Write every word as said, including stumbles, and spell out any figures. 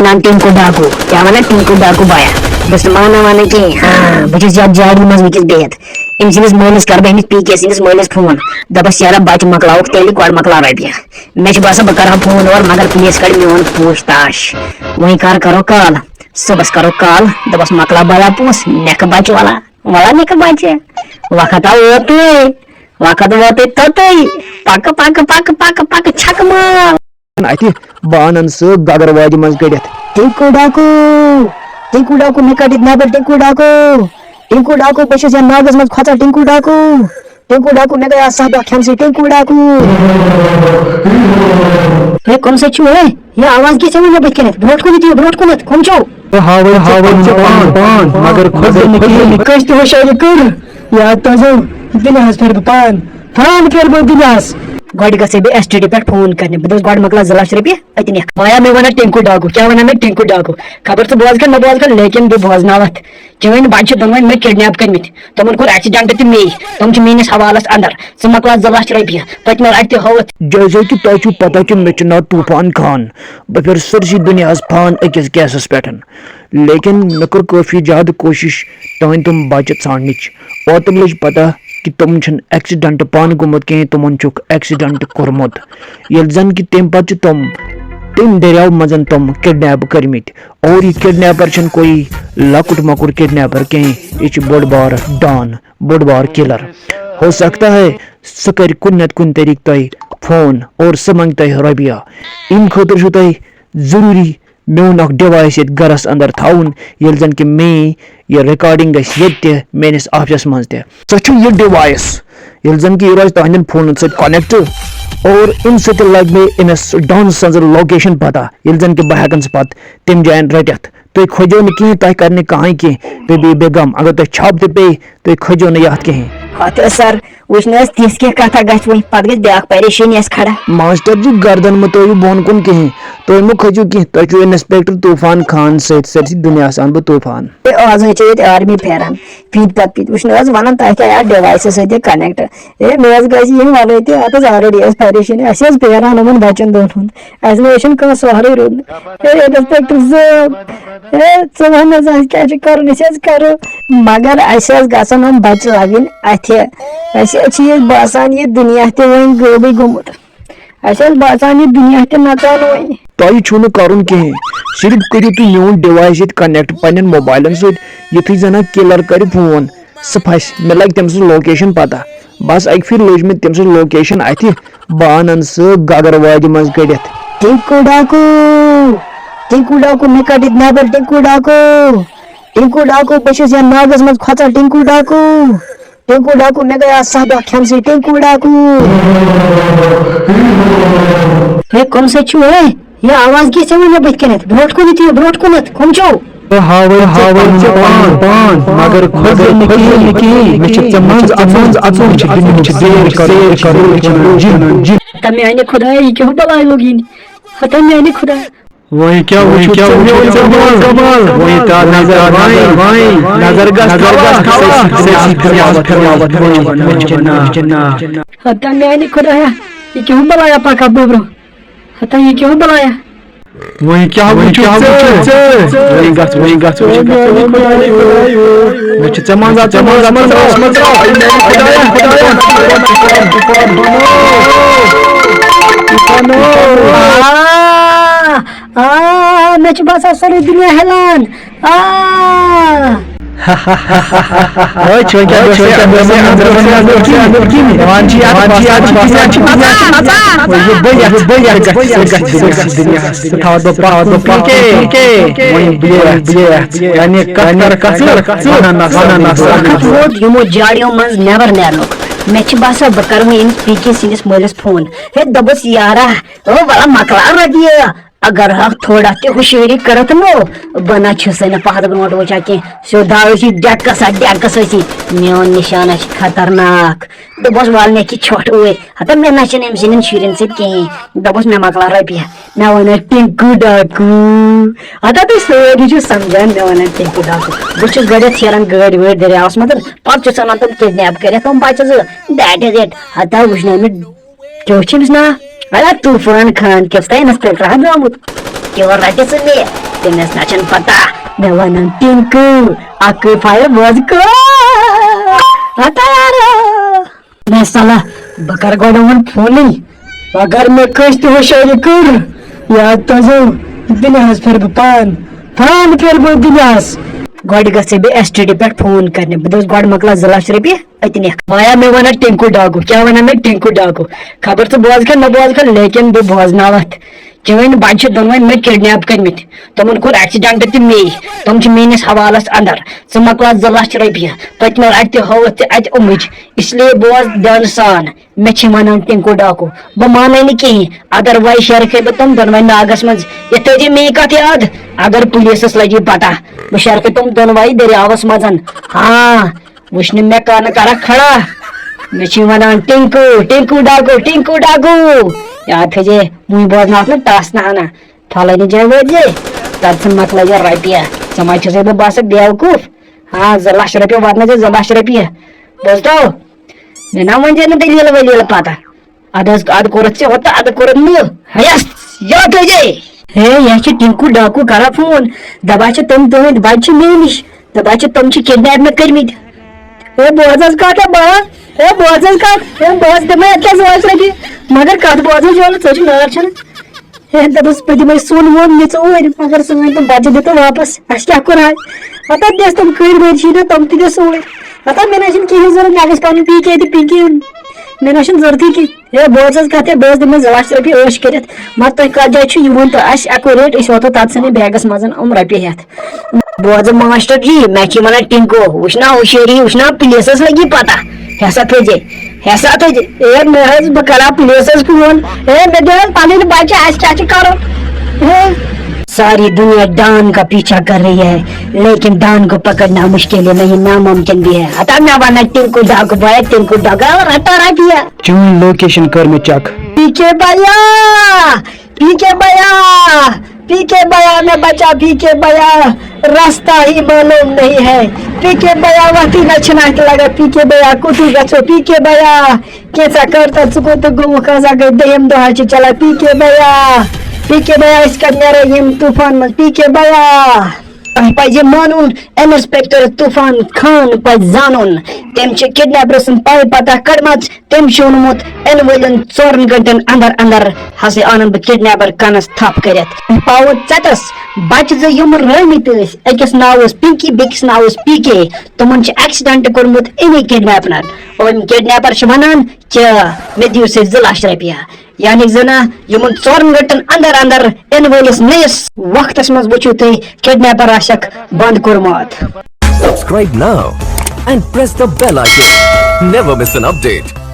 نان ٹِنکو ڈاکو، کیٛاہ وَنان ٹِنکو ڈاکو بایا؟ بہٕ چھُس نہٕ مانان وَنان کِہیٖنۍ۔ ہاں، بہٕ چھُس یَتھ جاڑِ منٛز وٕنکیٚس بِہِتھ۔ أمۍ سٕنٛدِس مٲلِس کَرٕ بہٕ أمِس پی کے سٕنٛدِس مٲلِس فون، دَپَس، "یارا، بَچہِ مۄکلاوُکھ تیٚلہِ، گۄڈٕ مۄکلاو رۄپیہِ۔" مےٚ چھُ باسان، بہٕ کَرٕ ہا فون اورٕ، مگر پلیٖز کَڑ میون پوٗچھ تاش۔ وۄنۍ کَر کَرو کال؟ صُبحَس کَرو کال، دَپَس، "مۄکلاو بایا پونٛسہٕ، نِکھ بَچہِ وَلا، وَلا نِکھ بَچہِ۔ وقت آو اوتُے، وقت ووتُے توٚتُے، پَکہٕ، پَکہٕ، پَکہٕ، پَکہٕ، پَکہٕ، چھَکہٕ مال۔" اَتھِ بہٕ اَنَن سُہ گگروادِ منٛز کٔڑِتھ۔ ٹِنکو ڈاکو، ٹِنکو ڈاکو، مےٚ کٔڑِتھ نٮ۪بر، ٹِنکو ڈاکو، ٹِنکو ڈاکو، بہٕ چھُس یَتھ ناگَس منٛز کھۄژان، ٹِنکو ڈاکو، ٹِنکو ڈاکو، مےٚ گٔے آز سَتھ دۄہ کھٮ۪نسٕے، ٹِنکو ڈاکو۔ ہے، کٕم سۭتۍ چھِو، ہے؟ یہِ آواز کیٛاہ چھےٚ وۄنۍ مےٚ بٕتھِ کَنٮ۪تھ؟ برٛونٛٹھ کُنَتھ یِیِو، برٛونٛٹھ کُنَتھ، کٕم چھِو؟ ہے، ہاوٕے، ہاوٕے پَنُن پان، پان، مگر کھوٚت نہٕ کِہیٖنۍ۔ کٲنٛسہِ تہِ ہُشٲری کٔر، یاد تھٲیزیو، دُنیاہَس پھِرٕ بہٕ پان۔ پان پھِرٕ بہٕ دُنیاہَس۔ گۄڈٕ گژھے بہٕ ایس ٹی ڈی پٮ۪ٹھ فون کرنہِ۔ بہٕ دَپَس، گۄڈٕ مۄکلاو زٕ لَچھ رۄپیہِ، أتہِ نِکھ۔ بایا، مےٚ وَنان ٹِنکو ڈاکو۔ کیٛاہ وَنان مےٚ ٹِنکو ڈاکو؟ خبر ژٕ بوزکھٕ نہ بوزکھٕ، لیکن بہٕ بوزناوَتھ۔ چٲنۍ بَچہِ چھِ دۄنوَے مےٚ کِڈنیپ کٔرمٕتۍ۔ تِمَن کوٚر ایکسیڈنٹ تہِ مے۔ تِم چھِ میٛٲنِس حوالَس اندر۔ ژٕ مۄکلاو زٕ لَچھ رۄپیہِ۔ پٔتمہِ لَٹہِ تہِ ہووُتھ۔ جیسے کہ تۄہہِ چھُو پتہ کہ مےٚ چھُ ناو طوفان خان۔ بہٕ پھِرٕ سٲرسٕے دُنیاہَس پان أکِس کیسَس پٮ۪ٹھ۔ لیکن مےٚ کٔر کٲفی زیادٕ کوٗشِش تُہٕنٛدۍ تِم بَچہِ ژھانٛڈنٕچ۔ اوترٕ لٔج پتہ کہ تِمَن چھُنہٕ ایکسیڈنٹ پانہٕ گوٚمُت کِہیٖنۍ، تِمَن چھُکھ ایکسیڈنٹ کوٚرمُت۔ ییٚلہِ زَن کہ تَمہِ پتہٕ چھِ تِم تَمہِ دٔریاو منٛز تِم کِڈنیپ کٔرمٕتۍ۔ اور یہِ کِڈنیپر چھُنہٕ کوئی لۄکُٹ مۄکُٹ کِڈنیپر کِہیٖنۍ، یہِ چھُ بوٚڑ بار ڈان، بوٚڑ بار کِلر۔ ہو سکتا ہے سُہ کَرِ کُنہِ نتہٕ کُنہِ طریٖقہٕ تۄہہِ فون اور سُہ منٛگہِ تۄہہِ رۄپیہِ۔ اَمہِ خٲطرٕ چھُو تۄہہِ ضروٗری میون اکھ ڈیوائس ییٚتہِ گرس اندر تھاوُن، ییٚلہِ زن کہِ میٲنۍ یہِ ریکارڈنگ گژھِ ییٚتہِ تہِ میٲنِس آفسس منٛز تہِ۔ سۄ چھُ یہِ ڈیوائس، ییٚلہِ زن کہِ یہِ روزِ تُہنٛدٮ۪ن فونن سۭتۍ کنیکٹ اور اَمہِ سۭتۍ لگہِ مےٚ أمِس ڈان سٕنٛز لوکیشن پتہ، ییٚلہِ زن کہِ بہٕ ہٮ۪کن سُہ پتہٕ تَمہِ جاین رٔٹِتھ۔ تُہۍ کھوٚجو نہٕ کِہیٖنۍ، تۄہہِ کرِ نہٕ کٕہٕنۍ کینٛہہ، تُہۍ بِہِو بے غم۔ اگر تۄہہِ چھاپہٕ تہِ پیٚیہِ، تُہۍ کھوٚجو نہٕ یَتھ کِہیٖنۍ۔ ہتہٕ سر، وٕچھ نہٕ حظ تِژھ کینٛہہ کتھا گژھِ وۄنۍ، پتہٕ گژھِ بیٛاکھ پریشٲنی اَسہِ کھڑا۔ ماسٹر جی، گردن مہٕ ترٲیِو بۄن کُن کِہیٖنۍ، تُہۍ مہٕ کھٔژِو کینٛہہ، تۄہہِ چھُو انسپیکٹر طوفان خان سۭتۍ، سٲرسٕے دُنیاہس انہٕ بہٕ طوفان۔ ہے، آز حظ چھِ ییٚتہِ آرمی پھیران، فیٖتۍ پتہٕ فیٖتۍ، وٕچھ نہٕ حظ ونان تۄہہِ کیٛاہ یتھ ڈیوایسس سۭتۍ کنیکٹ۔ ہے، مےٚ حظ گژھِ یِم ولٲے تہِ، اتھ حظ آلریڈی ٲس پریشٲنی، اَسہِ حظ پھیران یِمن بچن دۄن ہُنٛد، اَسہِ نہٕ حظ چھُنہٕ کانٛہہ سہارٕے روٗدمُت۔ ہے، انسپیکٹر صٲب، ہے، ژٕ وَن حظ، اَسہِ کیٛاہ چھُ کَرُن؟ أسۍ حظ کَرو، مگر اَسہِ حظ گژھن یِم بَچہٕ لَگٕنۍ اَتھِ۔ اَسہِ حظ چھِ یہِ باسان، یہِ دُنیا تہِ وۄنۍ غٲبٕے گوٚمُت۔ اَسہِ حظ باسان، یہِ دُنیا تہِ نَژان وۄنۍ۔ تۄہہِ چھُو نہٕ کَرُن کِہیٖنۍ، صرف کٔرِو تُہۍ میون ڈِوایس ییٚتہِ کنیکٹ پنٛنٮ۪ن موبایلَن سۭتۍ، یُتھُے زَن اَکھ کِلَر کَرِ فون، سُہ پھَسہِ، مےٚ لَگہِ تٔمۍ سٕنٛز لوکیشَن پَتہ۔ بس اکہِ پھِرِ لٔج مےٚ تٔمۍ سٕنٛز لوکیشن اتھِ، بہٕ انن سُہ گگروادِ منٛز کٔڑِتھ۔ ٹِنکو ڈاکو، ٹِنکو ڈاکو، مےٚ کٔڑِتھ نٮ۪بر، ٹِنکو ڈاکو، ٹِنکو ڈاکو، بہٕ چھُس یتھ ناگس منٛز کھۄژان، ٹِنکو ڈاکو، ٹِنکو ڈاکو، مےٚ گٔے آز ستھ دۄہ کھٮ۪نسٕے، ٹِنکو ڈاکو۔ ہے، کٕم سۭتۍ چھِو، ہے؟ یہِ آواز کِژھ چھےٚ وۄنۍ مےٚ بٕتھِ کَنٮ۪تھ؟ برونٛٹھ کُنَتھ یِیِو، برونٛٹھ کُنَتھ۔ کٕم چھِو؟ ہاوَے، ہاوَے ژےٚ پان، پان، مگر کھوژ نہٕ کِہیٖنۍ۔ مےٚ چھِ ژےٚ منٛز اَژُن، منٛز اَژُن چھِ دُنیاہٕچ سیر کَرٕنۍ، أسۍ چھِ دُنیاہٕچ جِن، جِن۔ ہتا میٛانہِ خۄدایا، یہِ کیٛاہ بَلاے لوٚگ یِنہِ؟ ہتا میٛانہِ خۄدایا۔ وۄنۍ کیٛاہ وٕچھُکھ ژےٚ میون کمال؟ وۄنۍ تا نظر وۄنۍ، نظر گژھ تھاوان، سٲرسٕے دُنیاہَس پھِروَتھ، پھِروَتھ، پھِروَتھ، پھِروَتھ۔ ہتا میٛانہِ خۄدایا، یہِ کیٛاہ بَلایا پَکان بُبرٕ؟ ہتا یہِ کیٛاہ بَلایا؟ وۄنۍ کیٛاہ وٕچھُکھ ژےٚ؟ وۄنۍ گژھ، وۄنۍ گژھ، وۄنۍ گژھ۔ مےٚ چھِ ژےٚ منٛز اَژُن، ژےٚ منٛز اَژُن۔ آ، آ، مےٚ چھُ باسان سورُے دُنیا ہٮ۪لان۔ آ۔ أے، چھٲنۍ کیٛاہ گٔژھ، أندرٕ منٛز، أندرٕ منٛز کِنۍ؟ یِوان چھِ یَتھ باسان چھِ کِنۍ، یَتھ چھِ کِنۍ، یَتھ چھِ کِنۍ۔ وۄنۍ یہِ بٔلۍ یَتھ، بٔلۍ یَتھ گژھِ، گژھِ، گژھِ، گژھِ دُنیاہَس۔ ژٕ تھاوَتھ بہٕ پَتھ، بہٕ پَتھ، پی کے۔ وۄنۍ بٕلیے، بٕلیے یَتھ۔ یعنی کَتھ کَرٕ کَتھ، وَنان نہ، وَنان نہ۔ وقت ووت یِمو جاڑیو منٛز نٮ۪بر نیرنُک۔ مےٚ چھِ باسان، بہٕ کَرٕ وۄنۍ أمِس پی کے سٕنٛدِس مٲلِس فون۔ ہے، دوٚپُس، یارا، او، وَلہٕ مۄکلاو رۄپیہِ۔ اگر ہا تھوڑا تہِ ہُشٲری کٔرٕتھ نو، بہٕ نہ چھُسے نہٕ پتھ برونٛٹھ وٕچھان کینٛہہ۔ سیوٚد آو أسی ڈٮ۪کس، اتھ ڈٮ۪کس أسی۔ میون نشانہ چھُ خطرناک۔ دوٚپُس، "ول مےٚ کہِ ژھۄٹھ اوے۔ ہتا مےٚ نہ چھُنہٕ أمۍ سٕنٛدٮ۪ن شُرٮ۪ن سۭتۍ کِہیٖنۍ۔" دوٚپُس، "مےٚ مۄکلاو رۄپیہِ۔" مےٚ وَنان، "ٹِنکوٗ ڈاکوٗ۔" ہتا تُہۍ سٲری چھِو سمجھان، مےٚ وَنان، "ٹِنکوٗ ڈاکوٗ۔" بہٕ چھُس گۄڈٕنٮ۪تھ پھیران گٲڑۍ وٲڑۍ دٔریاوَس منٛز، پتہٕ چھُس اَنان تِم کِڈنیپ کٔرِتھ، تِم بَچہٕ زٕ۔ That is it۔ ہتا وٕچھ نہٕ أمۍ کیٛاہ چھُ أمِس ناو؟ اَیا طوفان خان کیٛاہ چھُ تۄہہِ اِنسپیکٹر حظ درٛامُت؟ کیٛاہ رَٹہِ ژٕ مےٚ؟ تٔمِس نہ چھَنہٕ پتہ، مےٚ وَنان ٹِنکو، اَکٕے فایِو بوز کٲ۔ ہتا یارو۔ مےٚ صلاح، بہٕ کَرٕ گۄڈٕ یِمَن فونٕے۔ اگر مےٚ کٲنٛسہِ تہِ ہُشٲری کٔر، یاد تھٲیزیو، دُنیاہَس پھِرٕ بہٕ پان، پان پھِرٕ بہٕ دُنیاہَس۔ گۄڈٕ گژھٕ بہٕ ایس ٹی ڈی پٮ۪ٹھ فون کَرنہِ۔ بہٕ دَپَس گۄڈٕ مۄکلاو زٕ لَچھ رۄپیہِ، أتنی۔ وایا مےٚ وَنان ٹِنکو ڈاکو، کیٛاہ وَنان مےٚ ٹِنکو ڈاکو؟ خبر ژٕ بوزکھا نہ بوزکھا، لیکن بہٕ بوزناوَتھ۔ چٲنۍ بَچہِ چھِ دۄنوَے مےٚ کِڈنیپ کٔرمٕتۍ۔ تِمَن کوٚر ایکسیڈنٹ تہِ مے۔ تِم چھِ میٲنِس حوالَس اندر۔ ژٕ مۄکلاو زٕ لَچھ رۄپیہِ۔ پٔتمہِ لَٹہِ تہِ ہٲوٕتھ ژےٚ اَتہِ اُمٕج۔ اس لیے بوز دھیانہٕ سان۔ مےٚ چھِ وَنان ٹِنکو ڈاکو۔ بہٕ مانَے نہٕ کِہیٖنۍ۔ ادروایز شیرکھے بہٕ تِم دۄنوَے ناگَس منٛز۔ یہِ تھٲیزِ مے کَتھ یاد۔ اگر پُلیٖسَس لَگہِ پَتہ، بہٕ شیرکھے تِم دۄنوَے دٔریاوَس منٛز۔ ہاں، وٕچھ نہٕ مےٚ کانہٕ کرکھ کھڑا۔ مےٚ چھِ وَنان ٹِنکو، ٹِنکو ڈاکو، ٹِنکو ڈاکو۔ یاد تھٲیزِ، وٕنۍ بوزناوَتھ نہٕ ٹَس نہ ہنا۔ فلٲنی جایہِ وٲتۍ زِ، تَتہِ ژٕ مۄکلٲے زِ رۄپیہِ۔ ژٕ ما چھُسے بہٕ باسان بیوقوٗف؟ ہاں، زٕ لَچھ رۄپیہِ واتنٲے زِ، زٕ لَچھ رۄپیہِ۔ بوزتو؟ مےٚ نا ؤنۍ زِ نہٕ دٔلیٖل ؤلیٖل پَتہ۔ اَدٕ حظ، اَدٕ کوٚرُتھ ژےٚ ہوٚتہٕ، اَدٕ کوٚرُتھ نہٕ۔ ہیَس، یاد تھٲیزِ۔ ہے، یہِ چھِ ٹِنکو ڈاکو کران فون۔ دَپان چھِ تِم تُہٕنٛدۍ بَچہِ چھِ مےٚ نِش۔ دَپان چھِ تِم چھِ کِڈنیپ مےٚ کٔرمٕتۍ۔ ہے، بوز حظ کَتھ، ہے، بہٕ، ہے، بوز حظ کَتھ، ہے، بہٕ حظ دِمَے اَتہِ کیٛاہ زٕ لَچھ رۄپیہِ۔ مگر کَتھ بوز حظ یورٕ، ژٕ چھِ نار چھَنہٕ۔ ہے، دَپُس، بہٕ دِمَے سۄن وۄن نِژ اوٗرۍ، مگر سٲنۍ تِم بَچہِ دِتو واپَس۔ اَسہِ کیٛاہ کوٚر ہاے؟ ہَتہ دِس تِم کٔرۍ ؤرۍ چھِ نہ تِم تہِ دِس اوٗرۍ۔ ہَتہ مےٚ نہ چھِنہٕ کِہیٖنۍ ضوٚرَتھ، مےٚ گژھِ پَنُن پی کے تہٕ پِنکی یُن۔ مےٚ نہ چھُنہٕ ضوٚرتھٕے کِہیٖنۍ۔ ہے، بوز حظ کَتھ، ہے، بہٕ حظ دِمَے زٕ لَچھ رۄپیہِ عٲش کٔرِتھ۔ مگر تُہۍ کَتھ جایہِ چھُو؟ یہِ ؤنۍ تو اَسہِ، اَکوریٹ، أسۍ واتو تَتھ سٕنٛدِ بیگَس منٛز یِم رۄپیہِ ہٮ۪تھ۔ بوزٕ ماسٹر جی، مےٚ چھِ وَنان ٹِنکو، وٕچھ نا ہُشٲری، وٕچھ نا پُلیٖسَس لَگی پَتہ۔ ہٮ۪سا تھٲیزِ، ہٮ۪سا تھٲیزِ۔ اے، مےٚ حظ، بہٕ کَرا پُلیٖسَس فون۔ اے، مےٚ دِ حظ پَنٕنۍ بَچہِ، اَسہِ کیٛاہ چھِ کَرُن؟ اے۔ ساری دنیا ڈان کا پیچھا کر رہی ہے، لیکن ڈان کو پکڑنا مشکل ہے، نہیں، ناممکن بھی ہے۔ ہتا مےٚ وَنان ٹِنکو ڈاکو، بیا ٹِنکو ڈاکو، رٹا رٹیا۔ چٲنۍ لوکیشن کٔر مےٚ چیک۔ پی کے بیا، پی کے بیا، پی کے بیا، مےٚ بچا پی کے بیا، راستہ ہی معلوم نہیں ہے۔ پی کے بیا، وقتی نہ چھِنہٕ اَتہِ لگان۔ پی کے بیا، کوٚتٕے گژھو؟ پی کے بیا، کینٛژھا کر تہٕ ژٕ کوٚت گوٚوُکھ؟ آز ہا گٔے دٔیِم دۄہ حظ چھِ چلان۔ پی کے بیا، پی کے بیا، أسۍ کَتہِ نیرو ییٚمہِ طوٗفان منٛز؟ پی کے بیا، تۄہہِ پَزِ مانُن، انسپیکٹر طوٗفان خان پَزِ زانُن۔ تٔمۍ چھِ کِڈنیپر سٕنٛز پَے پَتہ کٔڑمٕژ۔ تٔمۍ چھُ ووٚنمُت، یِنہٕ وٲلٮ۪ن ژورَن گھنٹَن اندر اندر ہسا اَنَن بہٕ کِڈنیپر کَنَس تھپھ کٔرِتھ۔ پاوُت ژَٹَس، بَچہٕ زٕ یِم رٲومٕتۍ ٲسۍ، أکِس ناو اوس پِنکی، بیٚکِس ناو اوس پی کے۔ تِمَن چھُ ایکسیڈنٹ کوٚرمُت اَمی کِڈنیپرَن۔ اور یِم کِڈنیپر چھِ وَنان، کیٛاہ مےٚ دِیِو سا زٕ لَچھ رۄپیہِ۔ یعنی زَنہ یِمَن ژورَن گھنٹَن اندر اندر یِنہٕ وٲلِس نٔیِس وقتَس منٛز وٕچھِو تُہۍ کِڈنیپر آسٮ۪کھ بنٛد کوٚرمُت۔ Subscribe now and press the bell icon. Never miss an update.